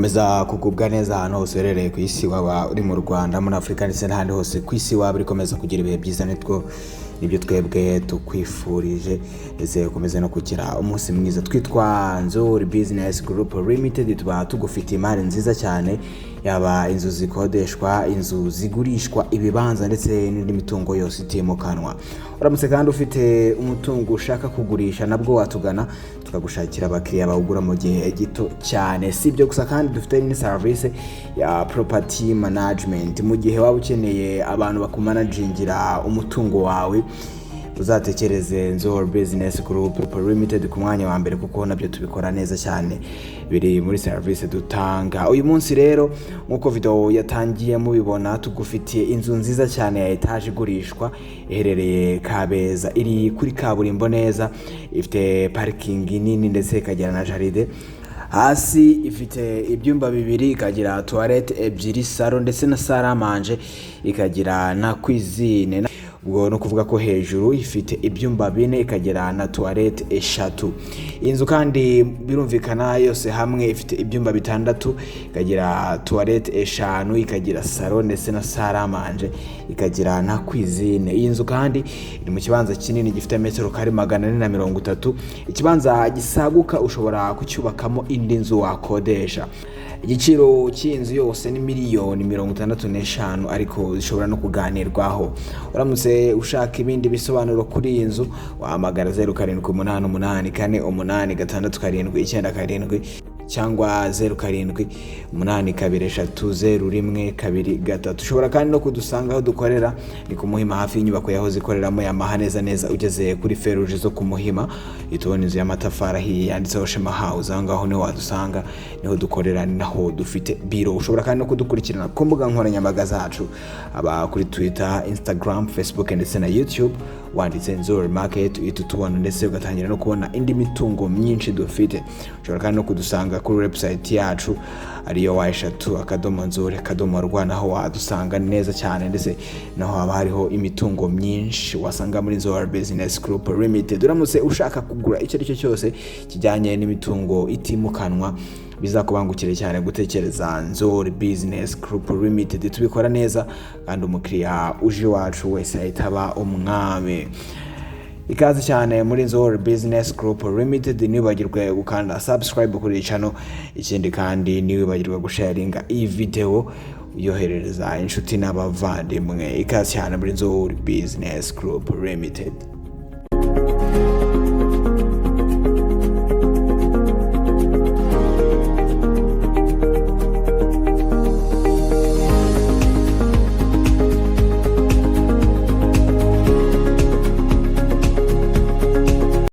Komeza kugubwa neza ahantu hose uherereye ku isi, waba uri mu Rwanda, muri Afurika ndetse n'ahandi hose ku isi waba uri. Komeza kugira ibihe byiza, nitwo nibyo twebwe tukwifurije, ndetse ukomeze no kugira umunsi mwiza. Twitwa Nzuri Business Group Limited, tuba tugufitiye imari nziza cyane, yaba inzu zikodeshwa, inzu zigurishwa, ibibanza ndetse n'indi mitungo yose itimukanwa. Uramutse kandi ufite umutungo ushaka kugurisha, nabwo watugana tukagushakira abakiriya bawugura mu gihe gito cyane. Si ibyo gusa kandi, dufite n'indi serivisi ya property management. Mu gihe waba ukeneye abantu bakumanagingira umutungo wawe, uzatekereze Nzor Business Group Limited ku mwanya wa mbere, kuko nabyo tubikora neza cyane, biri muri serivisi dutanga. Uyu munsi rero, nk'uko video yatangiye mubibona, tugufitiye inzu nziza cyane ya etaje igurishwa, iherereye Kabeza, iri kuri kaburimbo neza, ifite parikingi nini ndetse ikagira na jardin. Hasi ifite ibyumba bibiri, ikagira toilette ebyiri, salon ndetse na salle à manger, ikagira na cuisine. Ubwo ni ukuvuga ko hejuru ifite ibyumba bine, ikagira na toilette eshatu. Iyi nzu kandi birumvikana yose hamwe ifite ibyumba bitandatu, ikagira toilette eshanu, ikagira salon ndetse na salle à manger, ikagira na cuisine. Iyi nzu kandi iri mu kibanza kinini gifite metero kare 430, ikibanza gisaguka, ushobora kucyubakamo indi nzu wakodesha. Igiciro cy'iyi nzu yose ni miliyoni 65, ariko zishobora no kuganirwaho. Uramutse ushaka ibindi bisobanuro kuri iyi nzu, wahamagara 0788486797 cyangwa 0782300123. Ushobora kandi no kudusanga aho dukorera, ni ku Muhima, hafi y'inyubako yahoze ikoreramo Yamaha. Neza neza ugeze kuri feruje zo ku Muhima, uhita ubona inzu y'amatafari ahiye yanditseho Shema House. Aho ngaho niho wadusanga, niho dukorera, ni naho dufite biro. Ushobora kandi no kudukurikirana ku mbuga nkoranyambaga zacu, aba kuri Twitter, Instagram, Facebook ndetse na YouTube. Wanditse Nzori Market uhita utubona, ndetse ugatangira no kubona indi mitungo myinshi dufite. Ushobora kandi no kudusanga kuri website yacu, ariyo w, .nzori.rwa. Naho wadusanga neza cyane, ndetse naho haba hariho imitungo myinshi wasanga muri Nzori Business Group Limited. Uramutse ushaka kugura icyo ari cyo cyose kijyanye n'imitungo itimukanwa, bizakubangukire cyane gutekereza Nzori Business Group Limited. Tubikora neza kandi umukiriya uje iwacu wese ahita aba umwami. Ikaze cyane muri Nzori Business Group Limited. Ntiwibagirwe gukanda subscribe kuri iyi channel. Ikindi kandi, ntiwibagirwe gusharinga iyi video uyoherereza inshuti n'abavandimwe. Ikaze cyane muri Nzori Business Group Limited.